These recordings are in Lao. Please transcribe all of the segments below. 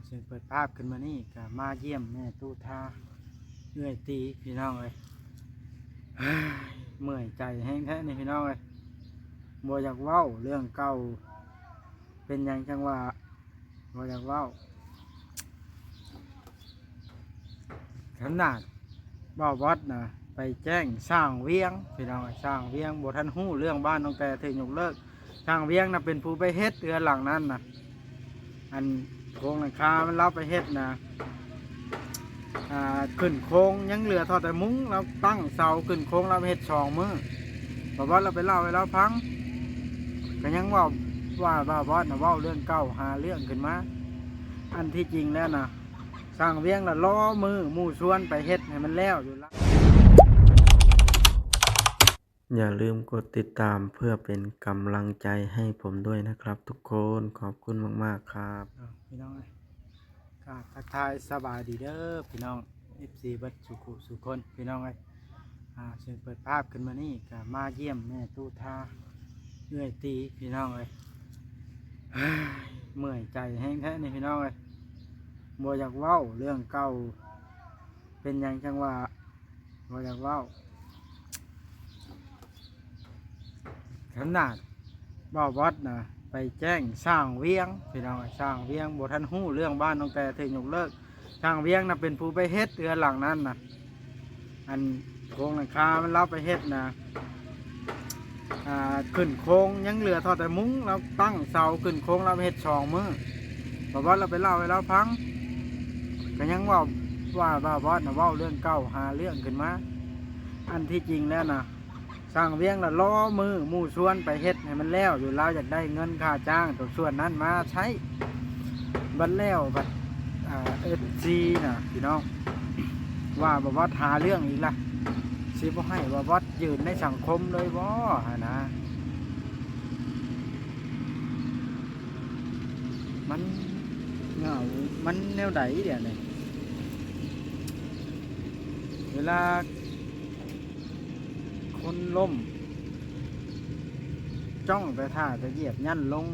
ເຊິ່ງເປີດພາບຂຶ້ນມານີ້ກໍມາຢ້ຽມແມ່ຕູ້ທາເອື້ອຍຕີພີ່ນ້ອງເອີຍ. ເມື່ອຍໃຈແຮງແທ້ນີ້ພີ່ນ້ອງເອີຍ, ບໍ່ຢາກເວົ້າເລື່ອງເກົ່າ. ເປັນຫຍັງຈັ່ງວ່າບໍ່ຢາກເວົ້າ? ຂະໜາດບ່າວບອດນະ ໄປແຈ້ງຊ່າງວຽງພີ່ນ້ອງເອີຍ, ຊ່າງວຽງບໍ່ທັນຮູ້ເລື່ອງບ້ານນ້ອງແຕ່ຖືກຍົກເລີກ. ຊ່າງວຽງນະເປັນຜູ້ໄປເຮັດເຮືອນຫຼັງນັ້ນນະ, ອັນໂຄງຫຼັງຄາມັນລາວໄປເຮັດນະ. ອ່າ ຂຶ້ນໂຄງຍັງເຫຼືອເທົ່າແຕ່ມຸງ, ລາວຕັ້ງເສົາຂຶ້ນໂຄງລາວໄປເຮັດສອງມື້. ບ່າວບອດລາວໄປເລົ່າໃຫ້ລາວຟັງ, ກໍຍັງເວົ້າວ່າບ່າວບອດນະເວົ້າເລື່ອງເກົ່າ ຫາເລື່ອງຂຶ້ນມາ. ອັນທີ່ຈິງແລ້ວນະ ຊ່າງວຽງລະລໍມື້ໝູ່ຊວນໄປເຮັດໃຫ້ມັນແລ້ວຢູ່ລະ. ຢ່າลืมกดติดตามเพื่อเป็นกำลังใจให้ผมด้วยนะครับทุกคน ขอบคุณมากๆ ครับ. ອ້າວ ພີ່ນ້ອງເອີຍ ກາບທັກທາຍສະບາຍດີເດີພີ່ນ້ອງ ເອັຟຊີ ເບິດສູ່ຜູ້ສູ່ຄົນພີ່ນ້ອງເອີຍ. ອ່າ ເຊິ່ງເປີດພາບຂຶ້ນມານີ້ກໍມາຢ້ຽມແມ່ຕູ້ທາເອື້ອຍຕີພີ່ນ້ອງເອີຍ. ເມື່ອຍໃຈແຮງແທ້ນີ້ພີ່ນ້ອງເອີຍ, ບໍ່ຢາກເວົ້າເລື່ອງເກົ່າ. ເປັນຫຍັງຈັ່ງວ່າບໍ່ຢາກເວົ້າ? ຂະໜາດບ່າວບອດນະ ໄປແຈ້ງຊ່າງວຽງພີ່ນ້ອງເອີຍ, ຊ່າງວຽງບໍ່ທັນຮູ້ເລື່ອງບ້ານນ້ອງແຕ່ຖືກຍົກເລີກ. ຊ່າງວຽງນະເປັນຜູ້ໄປເຮັດເຮືອນຫຼັງນັ້ນນະ, ອັນໂຄງຫຼັງຄາມັນລາວໄປເຮັດນະ. ອ່າ ຂຶ້ນໂຄງຍັງເຫຼືອເທົ່າແຕ່ມຸງ, ລາວຕັ້ງເສົາຂຶ້ນໂຄງລາວໄປເຮັດສອງມື້. ບ່າວບອດລາວໄປເລົ່າໃຫ້ລາວຟັງ, ກໍຍັງເວົ້າວ່າບ່າວບອດນະເວົ້າເລື່ອງເກົ່າ ຫາເລື່ອງຂຶ້ນມາ. ອັນທີ່ຈິງແລ້ວນະ ຊ່າງວຽງລະລໍມື້ໝູ່ຊວນໄປເຮັດໃຫ້ມັນແລ້ວຢູ່, ລາວຢາກໄດ້ເງິນຄ່າຈ້າງຕົວສ່ວນນັ້ນມາໃຊ້. ບັດແລ້ວບັດ ອ່າ ເອັຟຊີນະພີ່ນ້ອງ ວ່າບ່າວບອດຫາເລື່ອງອີກລະ, ຊິບໍ່ໃຫ້ບ່າວບອດຢືນໃນສັງຄົມເລີຍບໍ່ຫັ້ນນະ? ມັນເຫງົາ ມັນແນວໃດດຽວນີ້? ເວລາຄົນລົ້ມ ຈ້ອງແຕ່ຖ້າຈະຢຽບຢັນລົງ.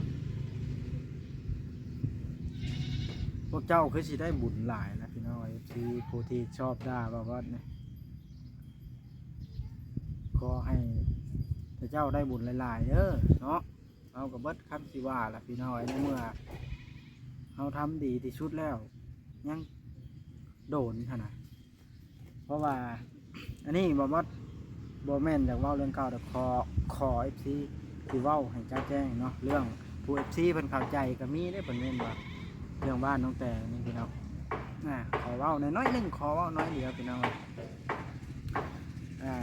ພວກເຈົ້າຄືຊິໄດ້ບຸນຫຼາຍລະພີ່ນ້ອງເອີຍ ເອັຟຊີ ຜູ້ທີ່ຊອບດ່າບ່າວບອດນີ້. ຂໍໃຫ້ເຈົ້າໄດ້ບຸນຫຼາຍໆເດີເນາະ. ເຮົາກໍເບິດຄຳຊິວ່າລະພີ່ນ້ອງເອີຍ, ໃນເມື່ອເຮົາທຳດີທີ່ສຸດແລ້ວ ຍັງໂດນຫັ້ນນະ. ເພາະວ່າອັນນີ້ບໍ່ ບໍ່ ບໍ່ແມ່ນຢາກເວົ້າເລື່ອງເກົ່າດອກ, ຂໍ ຂໍເອັຟຊີຊິເວົ້າໃຫ້ຈະແຈ້ງເນາະ, ເລື່ອງຜູ້ເອັຟຊີເພິ່ນເຂົ້າໃຈກໍມີເດ້, ເພິ່ນແມ່ນວ່າເລື່ອງບ້ານນ້ອງແຕ່ນີ້ພີ່ນ້ອງ. ອ່າ ຂໍເວົ້າໜ້ອຍໆໜຶ່ງ, ຂໍເວົ້າໜ້ອຍດຽວພີ່ນ້ອງ. ອ່າ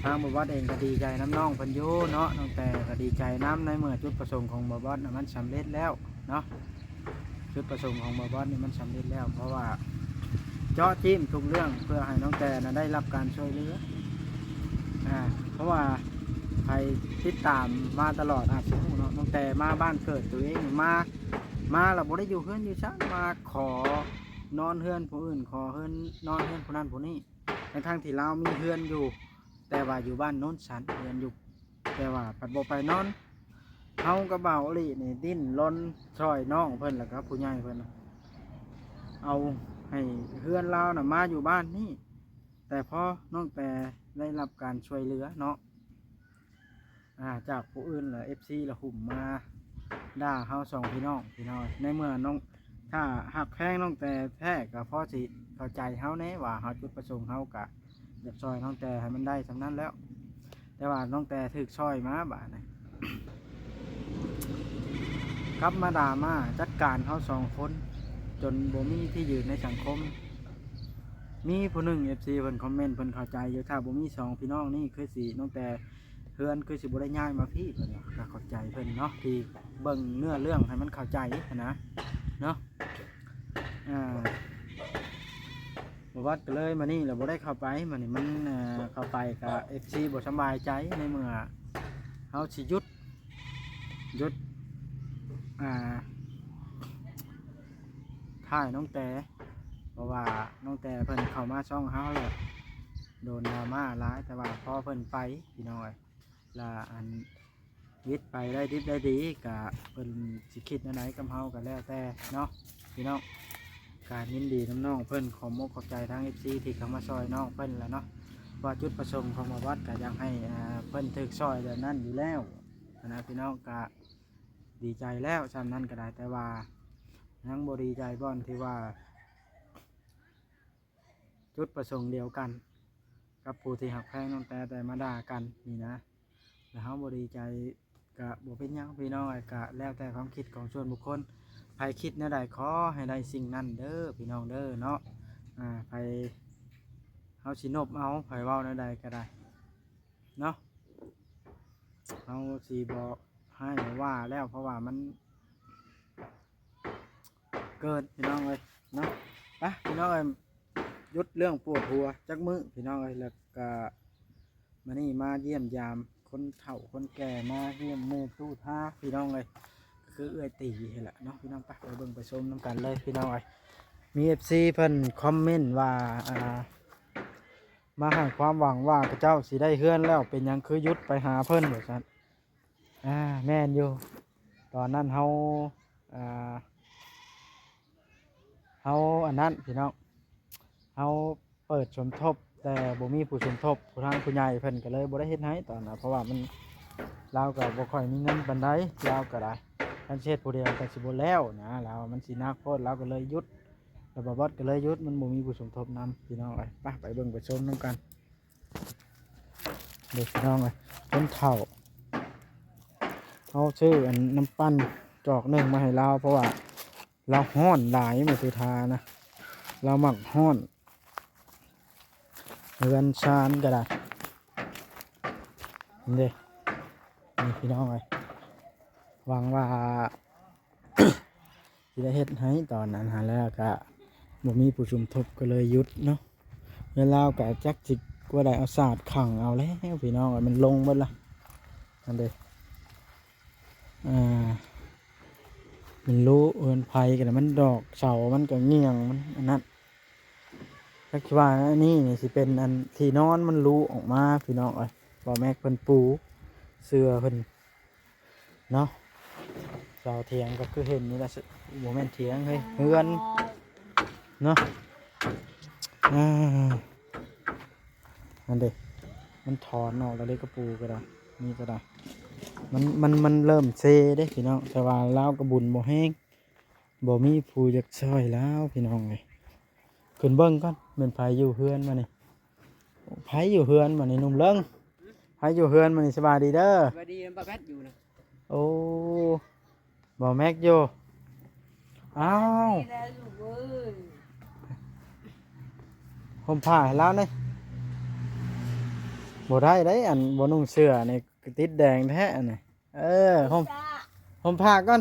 ທາງບ່າວບອດເອງກໍດີໃຈນຳນ້ອງເພິ່ນຢູ່ເນາະ, ນ້ອງແຕ່ກໍດີໃຈນຳ ໃນເມື່ອຈຸດປະສົງຂອງບ່າວບອດນະມັນສຳເລັດແລ້ວເນາະ. ຈຸດປະສົງຂອງບ່າວບອດນີ້ມັນສຳເລັດແລ້ວ, ເພາະວ່າເຈາະຈີ້ມທຸກເລື່ອງເພື່ອໃຫ້ນ້ອງແຕ່ນະໄດ້ຮັບການຊ່ວຍເຫຼືອ. ອ່າ ເພາະວ່າໃຜຕິດຕາມມາຕະຫຼອດອາດຊິຮູ້ເນາະ, ນ້ອງແຕ່ມາບ້ານເກີດຕົວເອງ ມາ ມາແລ້ວບໍ່ໄດ້ຢູ່ເຮືອນຢູ່ຊານ, ມາຂໍນອນເຮືອນຜູ້ອື່ນ, ຂໍເຮືອນ ນອນເຮືອນຜູ້ນັ້ນຜູ້ນີ້. ທັງໆທີ່ລາວມີເຮືອນຢູ່ ແຕ່ວ່າຢູ່ບ້ານໂນນສັນ ເຮືອນຢູ່ ແຕ່ວ່າພັດບໍ່ໄປນອນ. ເຮົາກັບບ່າວໂອລິນີ້ດີ້ນລົນຊ່ອຍນ້ອງເພິ່ນ ແລ້ວກໍຜູ້ໃຫຍ່ເພິ່ນ ເອົາໃຫ້ເຮືອນລາວນະມາຢູ່ບ້ານນີ້, ແຕ່ພໍນ້ອງແຕ່ໄດ້ຮັບການຊ່ວຍເຫຼືອເນາະ ອ່າ ຈາກຜູ້ອື່ນ ແລະ ເອັຟຊີລະຫຸ້ມມາດ່າເຮົາສອງພີ່ນ້ອງ ພີ່ນ້ອງ. ໃນເມື່ອນ້ອງ ຖ້າຮັກແພງນ້ອງແຕ່ແທ້ ກໍພໍຊິເຂົ້າໃຈເຮົາແດ່ວ່າເຮົາ ຈຸດປະສົງເຮົາກະຢາກຊ່ອຍນ້ອງແຕ່ໃຫ້ມັນໄດ້ສ່ຳນັ້ນແລ້ວ, ແຕ່ວ່ານ້ອງແຕ່ຖືກຊ່ອຍມາບາດນີ້ ກັບມາດ່າມາຈັດການເຮົາສອງຄົນ ຈົນບໍ່ມີທີ່ຢືນໃນສັງຄົມ. ມີຜູ້ໜຶ່ງ ເອັຟຊີ ເພິ່ນຄອມເມັນ ເພິ່ນເຂົ້າໃຈຢູ່, ຖ້າບໍ່ມີສອງພີ່ນ້ອງນີ້ ຄືຊິ ນ້ອງແຕ່ ເຮືອນຄືຊິບໍ່ໄດ້ຍ້າຍມາພີ້ ເພິ່ນວ່າ. ກໍເຂົ້າໃຈເພິ່ນເນາະ ທີ່ເບິ່ງເນື້ອເລື່ອງໃຫ້ມັນເຂົ້າໃຈຫັ້ນນະ ເນາະ. ອ່າ ບໍ່ວັດກໍເລີຍ ມານີ້ລະບໍ່ໄດ້ເຂົ້າໄປ, ມານີ້ມັນ ເອີ ເຂົ້າໄປກໍ ເອັຟຊີ ບໍ່ສະບາຍໃຈ ໃນເມື່ອເຮົາຊິຢຸດ ຢຸດ ອ່າ ຖ່າຍນ້ອງແຕ ເພາະວ່ານ້ອງແຕເພິ່ນເຂົ້າມາຊ່ອງເຮົາແລ້ວ ໂດນດຣາມາຫຼາຍ, ແຕ່ວ່າພໍເພິ່ນໄປ ພີ່ນ້ອງເອີຍ ລະອັນ ວິດໄປໄດ້ດິບໄດ້ດີ ກະເພິ່ນຊິຄິດແນວໃດກັບເຮົາກະແລ້ວແຕ່ເນາະ. ພີ່ນ້ອງ ກະຍິນດີນຳນ້ອງເພິ່ນ ຂອບອົກຂອບໃຈທາງເອັຟຊີທີ່ເຂົ້າມາຊ່ອຍນ້ອງເພິ່ນແຫຼະເນາະ ວ່າຈຸດປະສົງຂອງບ່າວບັດກະຢາກໃຫ້ ອ່າ ເພິ່ນຖືກຊ່ອຍແບບນັ້ນຢູ່ແລ້ວຫັ້ນນະ ພີ່ນ້ອງ ກະດີໃຈແລ້ວຊ່ຳນັ້ນກະໄດ້ ແຕ່ວ່າຍັງບໍ່ດີໃຈບ່ອນທີ່ວ່າ ຈຸດປະສົງດຽວກັນກັບຜູ້ທີ່ຮັກແພງນ້ອງແຕ່ ແຕ່ມາດ່າກັນນີ້ນະ ແລ້ວເຮົາບໍ່ດີໃຈກະບໍ່ເປັນຫຍັງພີ່ນ້ອງເອີຍ ກະແລ້ວແຕ່ຄວາມຄິດຂອງສ່ວນບຸກຄົນ ໃຜຄິດແນວໃດຂໍໃຫ້ໄດ້ສິ່ງນັ້ນເດີພີ່ນ້ອງເດີເນາະ ອ່າ ໃຜ ເຮົາຊິນົບເອົາ ໃຜເວົ້າແນວໃດກະໄດ້ເນາະ ເຮົາຊິບໍ່ຮ້າຍບໍ່ວ່າແລ້ວ ເພາະວ່າມັນ ເກີດພີ່ນ້ອງເອີຍເນາະ ໄປພີ່ນ້ອງເອີຍ ຢຸດເລື່ອງປວດຫົວຈັກມື້ພີ່ນ້ອງເອີຍ ແລ້ວກະມື້ນີ້ມາຢ້ຽມຢາມຄົນເຖົ້າຄົນແກ່ ມາຢ້ຽມແມ່ຕູ້ທາພີ່ນ້ອງເອີຍ ກະຄືເອື້ອຍຕີຫັ້ນແຫຼະເນາະພີ່ນ້ອງ ໄປ ໄປເບິ່ງໄປຊົມນຳກັນເລີຍພີ່ນ້ອງເອີຍ ມີເອັຟຊີເພິ່ນຄອມເມັນວ່າ ອ່າ ມາໃຫ້ຄວາມຫວັງວ່າເຂົາເຈົ້າຊິໄດ້ເຮືອນແລ້ວ ເປັນຫຍັງຄືຢຸດໄປຫາເພິ່ນວ່າຊັ້ນ ອ່າ ແມ່ນຢູ່ ຕອນນັ້ນເຮົາ ອ່າ ເຮົາອັນນັ້ນພີ່ນ້ອງ ເຮົາເປີດສົມທົບ ແຕ່ບໍ່ມີຜູ້ສົມທົບ ຜູ້ທາງຜູ້ໃຫຍ່ເພິ່ນກະເລີຍບໍ່ໄດ້ເຮັດໃຫ້ຕອນນັ້ນ ເພາະວ່າມັນ ລາວກະບໍ່ຄ່ອຍມີເງິນປານໃດ ລາວກະໄດ້ ຄັນຊິເຮັດຜູ້ດຽວກະຊິບໍ່ແລ້ວນະ ລາວມັນຊິໜັກໂພດ ລາວກະເລີຍຢຸດ ແລ້ວບ່າວບັດກະເລີຍຢຸດ ມັນບໍ່ມີຜູ້ສົມທົບນຳພີ່ນ້ອງເອີຍ ໄປ ໄປເບິ່ງໄປຊົມນຳກັນ ເດີພີ່ນ້ອງເອີຍ ຄົນເຖົ້າ ເຮົາຊື້ອັນນ້ຳປັ່ນຈອກໜຶ່ງມາໃຫ້ລາວ ເພາະວ່າລາວຮ້ອນຫຼາຍ ແມ່ຕູ້ທານະ ລາວມັກຮ້ອນ ເຮືອນຊານກະໄດ້ ເດ້ ນີ້ພີ່ນ້ອງເອີຍ ຫວັງວ່າ ຊິໄດ້ເຮັດໃຫ້ຕອນນັ້ນຫັ້ນ ແລ້ວກະບໍ່ມີຜູ້ສົມທົບກະເລີຍຢຸດເນາະ ເຮືອນລາວກະຈັກຊິກວ່າໃດ ເອົາສາດຂັງເອົາແລ້ວພີ່ນ້ອງເອີຍ ມັນລົງເບິດລະ ຫັ້ນເດ້ ອ່າ ມັນລຸເຮືອນໄພກະໄດ້ ມັນດອກເສົາມັນກະງ່ຽງ ມັນອັນນັ້ນ ຈັກຊິວ່າອັນນີ້ນີ້ຊິເປັນອັນທີ່ນອນມັນຫຼຸອອກມາພີ່ນ້ອງເອີຍ ບ່າວແມັກເພິ່ນປູເສື່ອເພິ່ນເນາະ ເສົາຖຽງກະຄືເຫັນນີ້ລະ ບໍ່ແມ່ນຖຽງເຮີ້ຍ ເຮືອນເນາະ ອ່າ ຫັ້ນເດ້ ມັນຖອນອອກແລ້ວເດ້ ກະປູກະດາ ນີ້ກະດາ ມັນ ມັນ ມັນເລີ່ມເຊເດ້ພີ່ນ້ອງ ແຕ່ວ່າລາວກະບຸນບໍ່ແຮງ ບໍ່ມີຜູ້ຢາກຊ່ອຍລາວພີ່ນ້ອງເອີຍ ຂຶ້ນເບິ່ງກ່ອນ ແມ່ນໃຜຢູ່ເຮືອນມານີ້ ໃຜຢູ່ເຮືອນມານີ້ ໜຸ່ມເລິງ ໃຜຢູ່ເຮືອນມານີ້ ສະບາຍດີເດີ ສະບາຍດີ ບ່າວແມັກຢູ່ນະ ໂອ້ ບ່າວແມັກຢູ່ ອ້າວ ນີ້ແຫຼະລູກເອີຍ ຫົ່ມຜ້າໃຫ້ລາວແດ່ ບໍ່ໄດ້ເດ້ ອັນບໍ່ນຸ່ງເສື້ອນີ້ ກະຕິດແດງແທ້ອັນນີ້ ເອີ ຫົ່ມ ຫົ່ມຜ້າກ່ອນ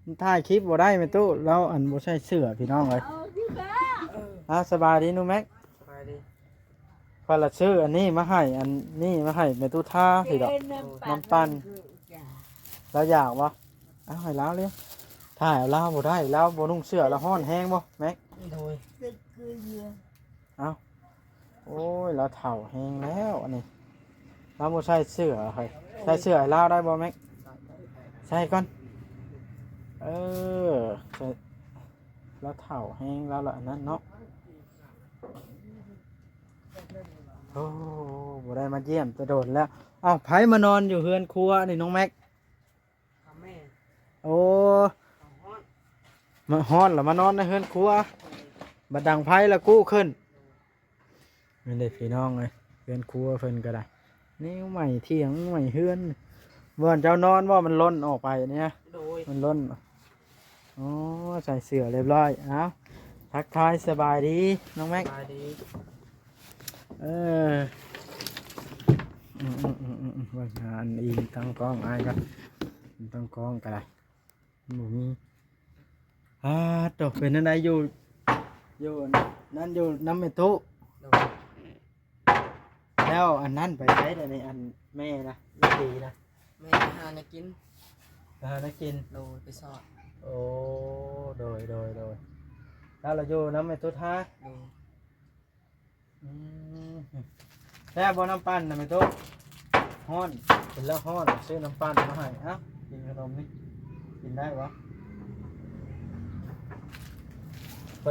ມັນຖ່າຍຄລິບບໍ່ໄດ້ແມ່ຕູ້ ລາວອັນບໍ່ໃສ່ເສື້ອພີ່ນ້ອງເອີຍ ເອົາ ສະບາຍດີໜູແມັກ ສະບາຍດີ ຂ້ອຍລະຊື້ອັນນີ້ມາໃຫ້ ອັນນີ້ມາໃຫ້ແມ່ຕູ້ທາ ພີ່ດອກ ນ້ຳປັ່ນ ລາວຢາກບໍ່ ເອົາໃຫ້ລາວເລີຍ ຖ່າຍເອົາລາວບໍ່ໄດ້ ລາວບໍ່ນຸ່ງເສື້ອ ລາວຮ້ອນແຮງບໍ່ແມັກ ໂດຍ ເອົາ ໂອ້ຍ ລາວເຖົ້າແຮງແລ້ວອັນນີ້ ລາວບໍ່ໃສ່ເສື້ອ ໃສ່ເສື້ອໃຫ້ລາວໄດ້ບໍ່ແມັກ ໃສ່ກ່ອນ ເອີ ໃສ່ ລາວເຖົ້າແຮງ ລາວລະອັນນັ້ນເນາະ ໂອ້ ບໍ່ໄດ້ມາຢ້ຽມແຕ່ດົນແລ້ວ ເອົ້າ ໃຜມານອນຢູ່ເຮືອນຄົວນີ້ນ້ອງແມັກ ແມ່ ໂອ້ ເຂົາຮ້ອນ ມາ ຮ້ອນລະມານອນໃນເຮືອນຄົວ ບັດດັງໄຟລະກູ້ຂຶ້ນ ແມ່ນເດ້ພີ່ນ້ອງເອີຍ ເຮືອນຄົວເພິ່ນກະໄດ້ ແນວໃໝ່ຖຽງໃໝ່ເຮືອນ ບ່ອນເຈົ້ານອນບໍ່ ມັນຫຼົ່ນອອກໄປນີ້ ໂດຍ ມັນຫຼົ່ນ ອໍ ໃສ່ເສື້ອຮຽບຮ້ອຍ ເອົ້າ ທັກທາຍສະບາຍດີນ້ອງແມັກ ສະບາຍດີ ເອີ ອືມໆໆໆ ເບິ່ງຫາອັນອີງຕັ້ງກ້ອງອ້າຍກ່ອນ ຕັ້ງກ້ອງກະໄດ້ ບໍ່ມີ ອາໂຕ ເປັນຈັ່ງໃດຢູ່ ຢູ່ນັ້ນ ຢູ່ນຳແມ່ຕູ້ ໂດຍ ແລ້ວອັນນັ້ນໄປໃສແລ້ວນີ້ ອັນແມ່ນະ ແມ່ຕີນະ ແມ່ໄປຫາແນວກິນ ໄປຫາແນວກິນ ໂດຍ ໄປຊອກ ໂອ້ ໂດຍ ໂດຍ ໂດຍ ແລ້ວລະຢູ່ນຳແມ່ຕູ້ທາ ໂດຍ ອືມ ແຊບບໍ່ນ້ຳປັ່ນນະແມ່ຕູ້ ຮ້ອນ ເຫັນແລ້ວຮ້ອນ ຊື້ນ້ຳປັ່ນມາໃຫ້ ເອົ້າ ກິນຂະໜົມນີ້ ກິນໄດ້ບໍ່ ອືມ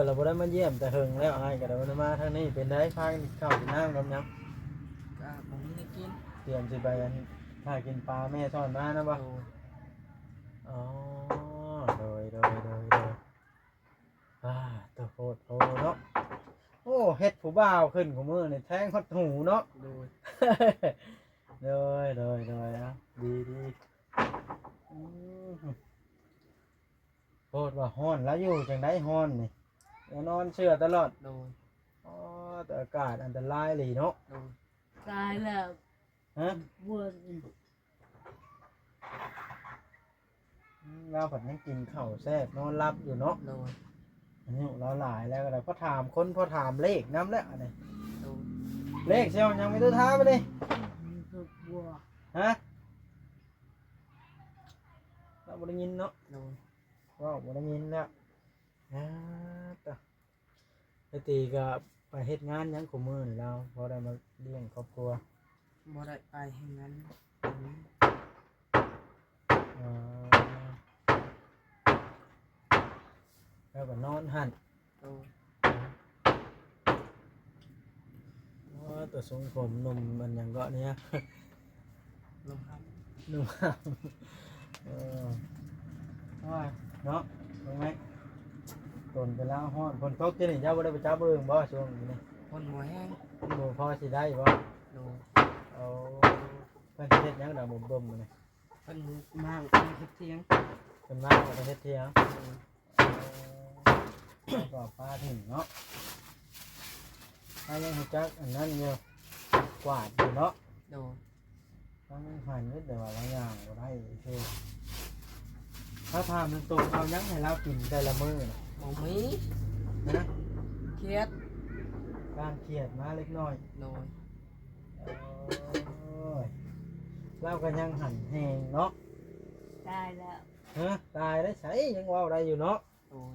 ລາວບໍ່ໄດ້ມາຢ້ຽມແຕ່ເຫິງແລ້ວ ອ້າຍກໍໄດ້ບໍ່ໄດ້ມາທາງນີ້. ເປັນໃດ ພາກັນກິນເຂົ້າກິນນ້ຳກັບຫຍັງ? ກໍບໍ່ມີແນວກິນ. ຕຽມຊິໄປອັນ ຖ້າກິນປາແມ່ຊ້ອນມານຳບໍ່? ໂດຍ. ອໍ ໂດຍ ໂດຍ ໂດຍ ໂດຍ. ອາ ໂຕໂພດໂພເນາະ. ໂອ້ ເຮັດຜູ້ບ່າວຂຶ້ນຄູ່ມື້ນີ້ແທງຮອດຫູເນາະ. ໂດຍ ໂດຍ ໂດຍ ໂດຍ. ເອົາ ດີ ດີ. ອືມ ໂພດວ່າຮ້ອນ ລາວຢູ່ຈັ່ງໃດຮ້ອນນີ້? ລາວນອນເຊື່ອຕະຫຼອດ. ໂດຍ. ອໍ ແຕ່ອາກາດອັນຕະລາຍອີ່ຫຼີເນາະ. ໂດຍ. ຕາຍແລ້ວ. ຮະ? ອືມ ລາວພັດຍັງກິນເຂົ້າແຊບ ນອນຫຼັບຢູ່ເນາະ. ໂດຍ. ອາຍຸລາວຫຼາຍແລ້ວກໍໄດ້ ພໍຖາມຄົນ ພໍຖາມເລກນຳແລ້ວອັນນີ້. ໂດຍ. ເລກຊິເອົາຫຍັງ ມີແຕ່ຖາມອັນນີ້. ຮະ? ລາວບໍ່ໄດ້ຍິນເນາະ. ໂດຍ. ເວົ້າບໍ່ໄດ້ຍິນແລ້ວ. ອາ ຕະ ໄອ້ຕີກໍໄປເຮັດງານຫຍັງຄູ່ມື້ນີ້ລາວ ພໍໄດ້ມາລ້ຽງຄອບຄົວ? ບໍ່ໄດ້ໄປເຮັດງານ. ອໍ ແລ້ວກໍນອນຫັ້ນ. ໂດຍ. ອໍ ຕົວຊົງຜົມໜຸ່ມອັນຫຍັງເກາະນີ້? ໜຸ່ມຫຳ. ໜຸ່ມຫຳ. ເອີ ໂອ້ຍ ເນາະ ລຸງແມັກ ຕົນໄປລາວຮ້ອນ. ຝົນຕົກຢູ່ນີ້ ເຈົ້າບໍ່ໄດ້ໄປຈັບເບິ່ງບໍ່ຊ່ວງນີ້? ຝົນບໍ່ແຮງ. ບໍ່ພໍຊິໄດ້ບໍ່? ໂດຍ. ໂອ້ ເພິ່ນຊິເຮັດຫຍັງດອກບົມໆນີ້? ເພິ່ນມາເຮັດຖຽງ. ເພິ່ນມາເຮັດຖຽງ. ໂດຍ. ເອີ ແລ້ວກໍປາຖິ້ມເນາະ. ເຮົາຍັງຮູ້ຈັກອັນນັ້ນຢູ່ ກວາດຢູ່ເນາະ. ໂດຍ. ເຮົາຍັງຫັນຢູ່ ແຕ່ວ່າລາວຍ່າງບໍ່ໄດ້ຊື່. ຖ້າຖາມຕົງໆ ເອົາຫຍັງໃຫ້ລາວກິນແຕ່ລະມື້ນະ? ບໍ່ມີ. ຮະ? ຄຽດ. ການຄຽດມາເລັກນ້ອຍ. ໂດຍ. ໂອ້ຍ ລາວກໍຍັງຫັນແຮງເນາະ. ຕາຍແລ້ວ. ຮະ? ຕາຍໄດ້ໃສ ຍັງເວົ້າໄດ້ຢູ່ເນາະ. ໂດຍ.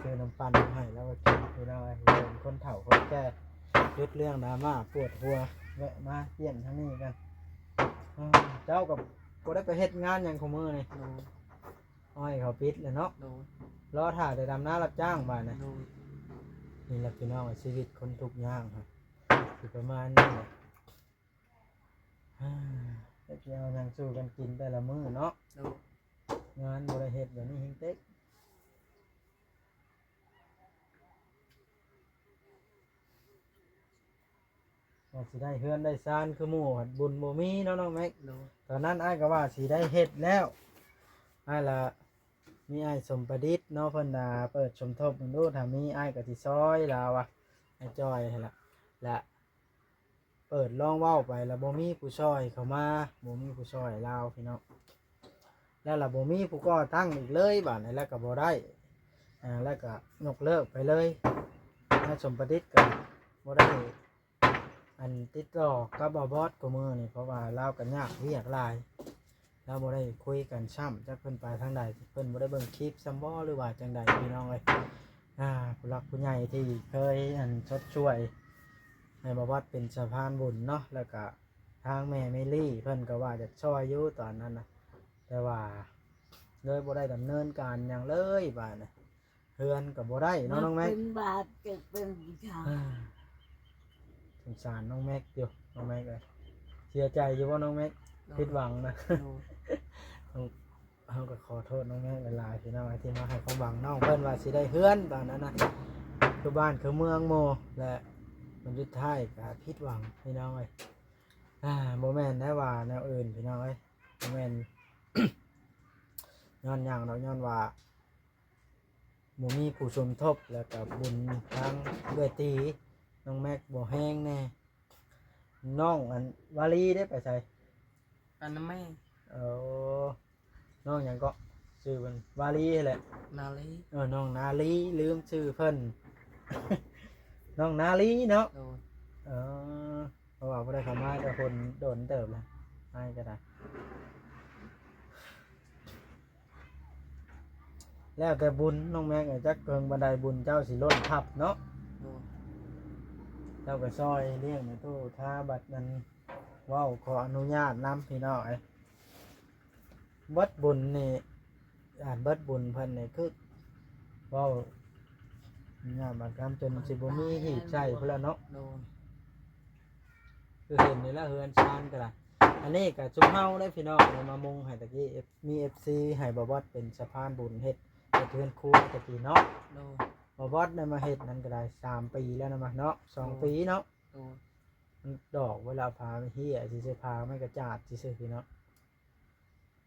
ຊື້ນ້ຳປັ່ນມາໃຫ້ລາວກໍກິນ ພີ່ນ້ອງເອີຍ. ເປັນຄົນເຖົ້າຄົນແກ່ ຢຸດເລື່ອງດຣາມາ ປວດຫົວ. ແວະມາຢ້ຽມທາງນີ້ກັນ. ເຈົ້າກໍບໍ່ໄດ້ໄປເຮັດງານຫຍັງຄູ່ມື້ນີ້? ໂດຍ. ອ້ອຍເຂົາປິດແລ້ວເນາະ. ໂດຍ. ລໍຖ້າແຕ່ດຳນາຮັບຈ້າງບາດນີ້. ໂດຍ. ນີ້ແຫຼະ ພີ່ນ້ອງເອີຍ ຊີວິດຄົນທຸກຍາກ ຊິປະມານນີ້ແຫຼະ. ຈັກຊິເອົາຫຍັງສູ່ກັນກິນແຕ່ລະມື້ເນາະ. ໂດຍ. ງານບໍ່ໄດ້ເຮັດແບບນີ້ແຮງເຕັກ. ວ່າຊິໄດ້ເຮືອນໄດ້ຊານຄືໝູ່ ພັດບຸນບໍ່ມີເນາະ ນ້ອງແມັກ. ໂດຍ. ຕອນນັ້ນອ້າຍກໍວ່າຊິໄດ້ເຮັດແລ້ວ ອ້າຍລະ ມີອ້າຍສົມປະດິດເນາະ ເພິ່ນລະເປີດສົມທົບເບິ່ງດູ ຖ້າມີອ້າຍກໍຊິຊ່ອຍລາວວ່າ ອ້າຍຈ່ອຍຫັ້ນລະ ລະ ເປີດລອງເວົ້າໄປລະບໍ່ມີຜູ້ຊ່ອຍເຂົ້າມາ ບໍ່ມີຜູ້ຊ່ອຍລາວ ພີ່ນ້ອງ. ແລ້ວລະບໍ່ມີຜູ້ກໍ່ຕັ້ງອີກເລີຍ ບາດນີ້ລະກໍບໍ່ໄດ້ ອາ ແລ້ວກໍຍົກເລີກໄປເລີຍ. ນາຍສົມປະດິດກໍບໍ່ໄດ້ ອັນ ຕິດຕໍ່ກັບບ່າວບອດຄູ່ມື້ນີ້ ເພາະວ່າລາວກໍຍາກວຽກຫຼາຍ ລາວບໍ່ໄດ້ຄຸຍກັນຊ້ຳ ຈັກເພິ່ນໄປທາງໃດ ເພິ່ນບໍ່ໄດ້ເບິ່ງຄລິບຊ້ຳບໍ່ ຫຼືວ່າຈັ່ງໃດ ພີ່ນ້ອງເອີຍ. ອາ ຜູ້ຫຼັກຜູ້ໃຫຍ່ທີ່ເຄີຍ ອັນ ຊົດຊ່ວຍໃຫ້ບ່າວບອດເປັນສະພານບຸນເນາະ ແລ້ວກະທາງແມ່ເມລີ້ເພິ່ນກໍວ່າຢາກຊ່ອຍຢູ່ຕອນນັ້ນນະ ແຕ່ວ່າເລີຍບໍ່ໄດ້ດຳເນີນການຫຍັງເລີຍບາດນີ້. ເຮືອນກໍບໍ່ໄດ້ເນາະ ນ້ອງແມັກ. ເປັນບາດເຈັບເປັນອີກ. ເອີ ສົງສານນ້ອງແມັກຢູ່ ນ້ອງແມັກເອີຍ. ເສຍໃຈຢູ່ບໍ່ນ້ອງແມັກ? ໂດຍ. ຜິດຫວັງນະ. ໂດຍ. ເຮົາກໍຂໍໂທດນ້ອງແມັກຫຼາຍໆ ພີ່ນ້ອງ ທີ່ມາໃຫ້ຄວາມຫວັງນ້ອງເພິ່ນວ່າຊິໄດ້ເຮືອນຕອນນັ້ນນະ ຄືບ້ານຄືເມືອງໝູ່ ແລະ ຜົນສຸດທ້າຍກໍຜິດຫວັງ ພີ່ນ້ອງເອີຍ. ອາ ບໍ່ແມ່ນໄດ້ວ່າແນວອື່ນ ພີ່ນ້ອງເອີຍ ບໍ່ແມ່ນ ຍ້ອນຫຍັງດອກ ຍ້ອນວ່າ ບໍ່ມີຜູ້ສົມທົບ ແລ້ວກໍບຸນທາງເອື້ອຍຕີ ນ້ອງແມັກບໍ່ແຮງແດ່. ນ້ອງ ອັນ ວາລີເດ້ ໄປໃສ? ໄປນຳແມ່. ເອີ ນ້ອງຫຍັງເກາະ? ຊື່ເພິ່ນ ວາລີຫັ້ນແຫຼະ. ນາລີ. ເອີ ນ້ອງນາລີ ລືມຊື່ເພິ່ນ ນ້ອງນາລີເນາະ. ໂດຍ. ເອີ ເພາະວ່າບໍ່ໄດ້ເຂົ້າມາກັບຄົນດົນເຕີບແລ້ວ ອ້າຍກໍໄດ້. ແລ້ວແຕ່ບຸນນ້ອງແມັກ ຈັກເພິ່ງບັນໄດບຸນເຈົ້າຊິລົ້ນທັບເນາະ. ໂດຍ. ເຈົ້າກໍຊ່ອຍລ້ຽງແມ່ຕູ້ ຖ້າບັດນັ້ນເວົ້າຂໍອະນຸຍາດນຳ ພີ່ນ້ອງເອີຍ. ເບິດບຸນນີ້ ອາ ເບິດບຸນເພິ່ນນີ້ຄືເວົ້າ ຍາມບາດຍາມຈົນຊິບໍ່ມີຮີດໃຊ້ພຸ້ນລະເນາະ. ໂດຍ ຄືເຫັນນີ້ລະເຮືອນຊານກໍໄດ້. ອັນນີ້ກໍຊຸມເຮົາເດ້ພີ່ນ້ອງ ໄດ້ມາມຸງໃຫ້ຕະກີ້ ມີເອັຟຊີໃຫ້ບ່າວບອດເປັນສະພານບຸນເຮັດ ເຮັດເຮືອນຄົວຕະກີ້ເນາະ. ໂດຍ ບ່າວບອດໄດ້ມາເຮັດນັ້ນກໍໄດ້ສາມປີແລ້ວນະມະເນາະ ສອງ ໂດຍ ປີເນາະ. ໂດຍ ມັນດອກເວລາຜ້າມັນເຫ່ຍຊື່ໆ ຜ້າມັນກະຈາດຊື່ໆ ພີ່ນ້ອງ.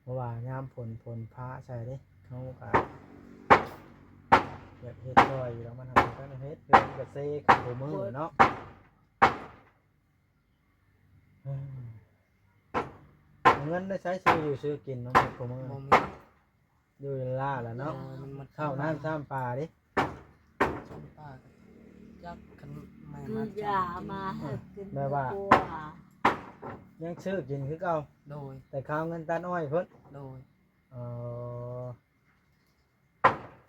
ເພາະວ່າຍາມຝົນ ຝົນຟ້າໃສ່ເດ້ ເຮົາກະຢາກເຮັດຊ່ອຍຢູ່ດອກ ມັນຫາບໍ່ທັນເຮັດ ເຮືອນກະເຊຂຶ້ນຄູ່ມື້ເນາະ. ເງິນໄດ້ໃຊ້ຊື້ຢູ່ຊື້ກິນເນາະ ມື້ຄູ່ມື້ ບໍ່ມີ ຢູ່ລາລະເນາະ. ໂດຍ ມັນໝົດ ເຂົ້ານ້ຳຊ້ຳປາເດ້ ຊ້ຳປາ ຈັກຄັນແມ່ ຊື້ ມາ ຢາມາໃຫ້ກິນ ແບບວ່າ ດີກວ່າ ຍັງຊື້ກິນຄືເກົ່າ. ໂດຍ ແຕ່ຄາວເງິນຕັດອ້ອຍພຸ້ນ. ໂດຍ ເອີ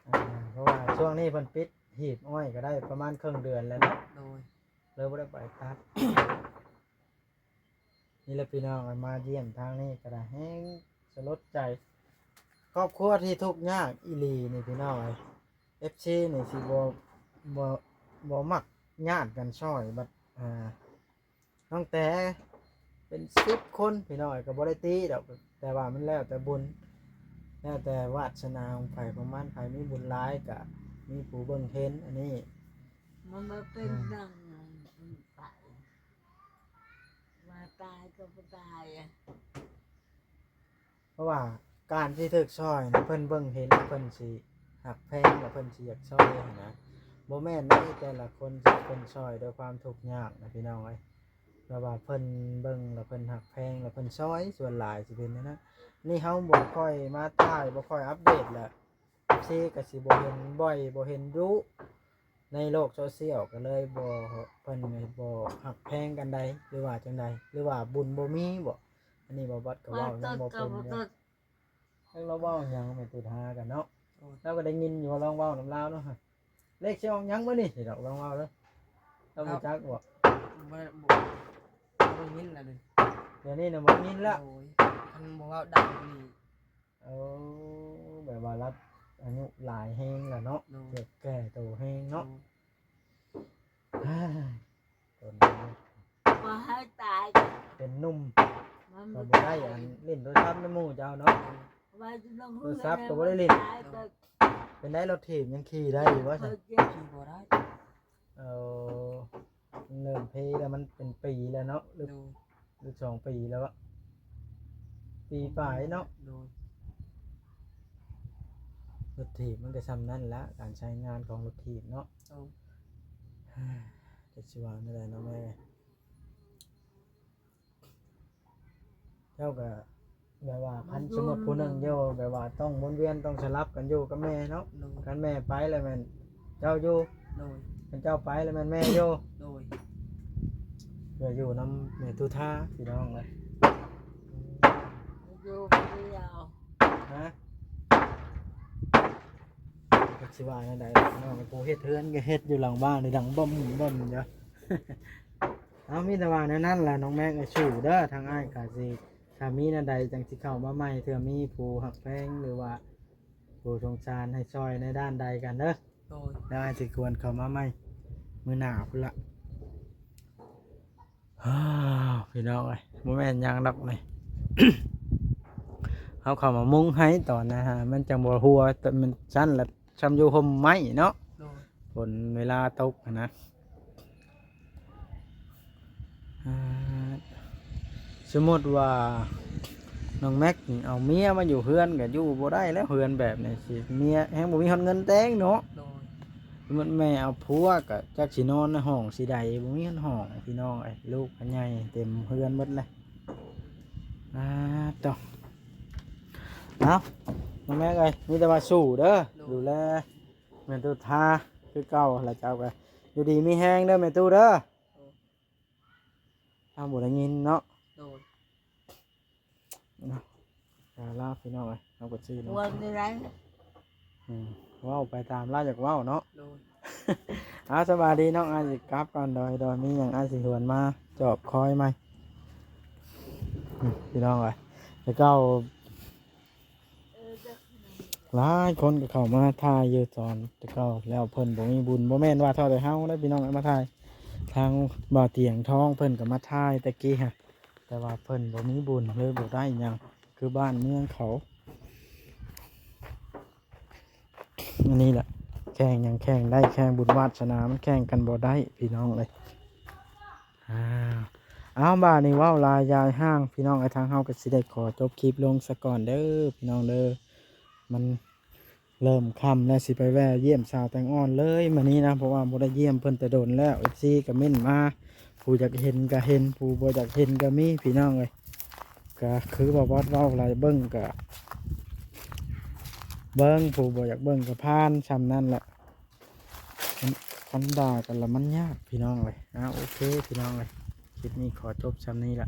ອ່າ ເພາະວ່າຊ່ວງນີ້ເພິ່ນປິດຫີບອ້ອຍກໍໄດ້ປະມານເຄິ່ງເດືອນແລ້ວເນາະ. ໂດຍ ເລີຍບໍ່ໄດ້ໄປຕັດ. ນີ້ແຫຼະພີ່ນ້ອງ ມາຢ້ຽມທາງນີ້ກໍໄດ້ແຮງສະຫຼົດໃຈ ຄອບຄົວທີ່ທຸກຍາກອີ່ຫຼີນີ້ພີ່ນ້ອງເອີຍ. ເອັຟຊີນີ້ຊິບໍ່ ບໍ່ ບໍ່ມັກຍາດກັນຊ່ອຍ ບັດ ອ່າ ຕັ້ງແຕ່ເປັນສິບຄົນພີ່ນ້ອງເອີຍ ກໍບໍ່ໄດ້ຕິດອກ ແຕ່ວ່າມັນແລ້ວແຕ່ບຸນ ແລ້ວແຕ່ວາດສະໜາຂອງໃຜຂອງມັນ ໃຜມີບຸນຫຼາຍກໍມີຜູ້ເບິ່ງເຫັນ. ອັນນີ້ ມັນມາເປັນ ອືມ ດັ່ງໄປ ວ່າຕາຍກໍບໍ່ຕາຍ. ເພາະວ່າການທີ່ຖືກຊ່ອຍນະ ເພິ່ນເບິ່ງເຫັນ ເພິ່ນຊິຮັກແພງ ແລະ ເພິ່ນຊິຢາກຊ່ອຍຫັ້ນນະ. ບໍ່ແມ່ນໃດ ແຕ່ລະຄົນທີ່ເພິ່ນຊ່ອຍດ້ວຍຄວາມທຸກຍາກນະ ພີ່ນ້ອງເອີຍ. ແບບວ່າເພິ່ນເບິ່ງ ແລະ ເພິ່ນຮັກແພງ ແລະ ເພິ່ນຊ່ອຍ ສ່ວນຫຼາຍຊິເປັນແນວນັ້ນ. ນີ້ເຮົາບໍ່ຄ່ອຍມາຖ່າຍ ບໍ່ຄ່ອຍອັບເດດ ແລະ ເອັຟຊີກໍຊິບໍ່ເຫັນບ່ອຍ ບໍ່ເຫັນດຸ ໃນໂລກໂຊຊຽວ ກໍເລີຍບໍ່ ເພິ່ນບໍ່ຮັກແພງກັນໃດ ຫຼືວ່າຈັ່ງໃດ ຫຼືວ່າບຸນບໍ່ມີບໍ? ອັນນີ້ບ່າວບອດກໍເວົ້າຍັງບໍ່ເປັນເດ້. ຈັກລາວເວົ້າຫຍັງແມ່ນຕິດຫາກັນເນາະ. ໂອ້ຍ ລາວກໍໄດ້ຍິນຢູ່ວ່າລອງເວົ້ານຳລາວເນາະ. ເລກຊິອອກຫຍັງມື້ນີ້ ຊິດອກ ລອງເວົ້າເດີ້. ລາວຮູ້ຈັກບໍ່? ບໍ່ ບໍ່ ບໍ່ໄດ້ຍິນລະເດ. ດຽວນີ້ນະບໍ່ໄດ້ຍິນລະ. ໂອ້ຍ ຄັນບໍ່ເວົ້າດັງນີ້ ໂອ້ ແບບວ່າລາວອາຍຸຫຼາຍແຮງລະເນາະ. ໂດຍ ແກ່ໂຕແຮງເນາະ. ໂດຍ ຕົນ ບໍ່ໃຫ້ຕາຍ ເປັນໜຸ່ມ ມັນ ກໍບໍ່ໄດ້ອັນຫຼິ້ນໂທລະສັບນຳໝູ່ເຈົ້າເນາະ. ໂທລະສັບກໍບໍ່ໄດ້ຫຼິ້ນ. ເປັນໄດ ລົດຖີບຍັງຂີ່ໄດ້ຢູ່ບໍ່? ຂີ່ບໍ່ໄດ້. ເອີ ເລີ່ມເພແລ້ວ ມັນເປັນປີແລ້ວເນາະ ຫຼື ໂດຍ ຫຼືສອງປີແລ້ວອະ ປີປາຍເນາະ. ໂດຍ ລົດຖີບມັນກໍຊ່ຳນັ້ນລະ ການໃຊ້ງານຂອງລົດຖີບເນາະ. ໂດຍ ຈັກຊິວ່າແນວໃດເນາະແມ່. ເຈົ້າກໍແບບວ່າ ມັນ ຄັນສົມມຸດຜູ້ໜຶ່ງຢູ່ ແບບວ່າຕ້ອງວົນວຽນ ຕ້ອງສະຫຼັບກັນຢູ່ກັບແມ່ເນາະ. ໂດຍ ຄັນແມ່ໄປແລ້ວແມ່ນເຈົ້າຢູ່. ໂດຍ ຄັນເຈົ້າໄປແລ້ວແມ່ນແມ່ຢູ່. ໂດຍ ເພື່ອຢູ່ນຳແມ່ຕຸທາ ພີ່ນ້ອງເອີຍ. ຢູ່ຄົນດຽວ ຮະ? ຈັກຊິວ່າແນວໃດເນາະ ຜູ້ເຮັດເຮືອນກໍເຮັດຢູ່ຫຼັງບ້ານນີ້ ດັງບຶ້ມໆຢູ່. ເອົາ ມີແຕ່ວ່າແນວນັ້ນລະ ນ້ອງແມັກ ໃຫ້ສູ້ເດີ້. ທາງອ້າຍກໍຊິ ຖ້າມີແນວໃດຈັ່ງຊິເຂົ້າມາໃໝ່ ເທື່ອມີຜູ້ຮັກແພງ ຫຼືວ່າຜູ້ສົງສານໃຫ້ຊ່ອຍໃນດ້ານໃດກັນເດີ້. ໂດຍ ແລ້ວອ້າຍຊິກວນເຂົ້າມາໃໝ່ມື້ໜ້າພຸ້ນລະ. ອ້າວ ພີ່ນ້ອງເອີຍ ບໍ່ແມ່ນຫຍັງດອກນີ້ ເຮົາເຂົ້າມາມຸງໃຫ້ຕອນນະ ມັນຈັ່ງບໍ່ຮົ່ວ ແຕ່ມັນຊັ້ນລະ ຊ່ຳຢູ່ຮົ່ມໄມ້ເນາະ. ໂດຍ ຝົນເວລາຕົກຫັ້ນນະ. ອ່າ ສົມມຸດວ່ານ້ອງແມັກນີ້ເອົາເມຍມາຢູ່ເຮືອນ ກໍຢູ່ບໍ່ໄດ້ແລ້ວ ເຮືອນແບບນີ້ຊິ ເມຍແຮງບໍ່ມີຮອດເງິນແຕ່ງເນາະ. ໂດຍ ສົມມຸດແມ່ເອົາຜົວ ກໍຈັກຊິນອນໃນຫ້ອງຊິໃດ ບໍ່ມີຮອດຫ້ອງ ພີ່ນ້ອງເອີຍ. ລູກກໍໃຫຍ່ເຕັມເຮືອນໝົດແລ້ວ. ອ່າ ໂຕ ເອົາ ນ້ອງແມັກເອີຍ ມີແຕ່ວ່າສູ້ເດີ້. ໂດຍ ດູແລແມ່ຕຸທາຄືເກົ່າ ແລ້ວເຈົ້າກໍຢູ່ດີມີແຮງເດີ້ແມ່ຕູ້ເດີ້. ໂດຍ ເຮົາບໍ່ໄດ້ຍິນເນາະ. ໂດຍ ເນາະ ລາວ ພີ່ນ້ອງເອີຍ ເຮົາກໍຊື່ນ້ອງ ເວົ້າໄດ້ ອືມ ເວົ້າໄປຕາມລາວຢາກເວົ້າເນາະ. ໂດຍ ເອົາ ສະບາຍດີນ້ອງ ອ້າຍຊິກັບກ່ອນ. ໂດຍ ໂດຍ ມີຫຍັງອ້າຍຊິຫວນມາຈອບຄອຍໃໝ່ ອືມ ພີ່ນ້ອງເອີຍ. ແລ້ວກໍ ເອີ ເຈົ້າ ຫຼາຍຄົນກໍເຂົ້າມາຖ່າຍຢູ່ຕອນແຕ່ເກົ່າ ແລ້ວເພິ່ນບໍ່ມີບຸນ ບໍ່ແມ່ນວ່າເທົ່າແຕ່ເຮົາເດ້ພີ່ນ້ອງ ມາຖ່າຍ ທາງບ່າວຕຽງທອງເພິ່ນກໍມາຖ່າຍແຕ່ກີ້ຫັ້ນ ແຕ່ວ່າເພິ່ນບໍ່ມີບຸນເລີຍບໍ່ໄດ້ຫຍັງ ຄືບ້ານເມືອງເຂົາ. ອັນນີ້ແຫຼະ ແຂ່ງຫຍັງແຂ່ງໄດ້ ແຂ່ງບຸນວາດສະໜາ ມັນແຂ່ງກັນບໍ່ໄດ້ພີ່ນ້ອງເອີຍ. ອ້າວ ເອົາ ບາດນີ້ເວົ້າຫຼາຍຢາຍຫ່າງ ພີ່ນ້ອງເອີຍ ທາງເຮົາກໍຊິໄດ້ຂໍຈົບຄລິບລົງສາກ່ອນເດີພີ່ນ້ອງເດີ ມັນເລີ່ມຄ່ຳແລ້ວ ຊິໄປແວ່ຢ້ຽມສາວແຕງອ່ອນເລີຍມື້ນີ້ນະ ເພາະວ່າບໍ່ໄດ້ຢ້ຽມເພິ່ນແຕ່ດົນແລ້ວ ເອັຟຊີກໍເມັ້ນມາ ຜູ້ຢາກເຫັນກໍເຫັນ ຜູ້ບໍ່ຢາກເຫັນກໍມີພີ່ນ້ອງເອີຍ. ກະຄືວ່າບອສເວົ້າຫຼາຍ ເບິ່ງກະເບິ່ງ ຜູ້ບໍ່ຢາກເບິ່ງກະຜ່ານ ຊ່ຳນັ້ນແຫຼະ ຄັນດ່າກັນລະມັນຍາກພີ່ນ້ອງເອີຍ. ອ້າວ ໂອເຄພີ່ນ້ອງເອີຍ ຄລິບນີ້ຂໍຈົບຊ່ຳນີ້ລະ.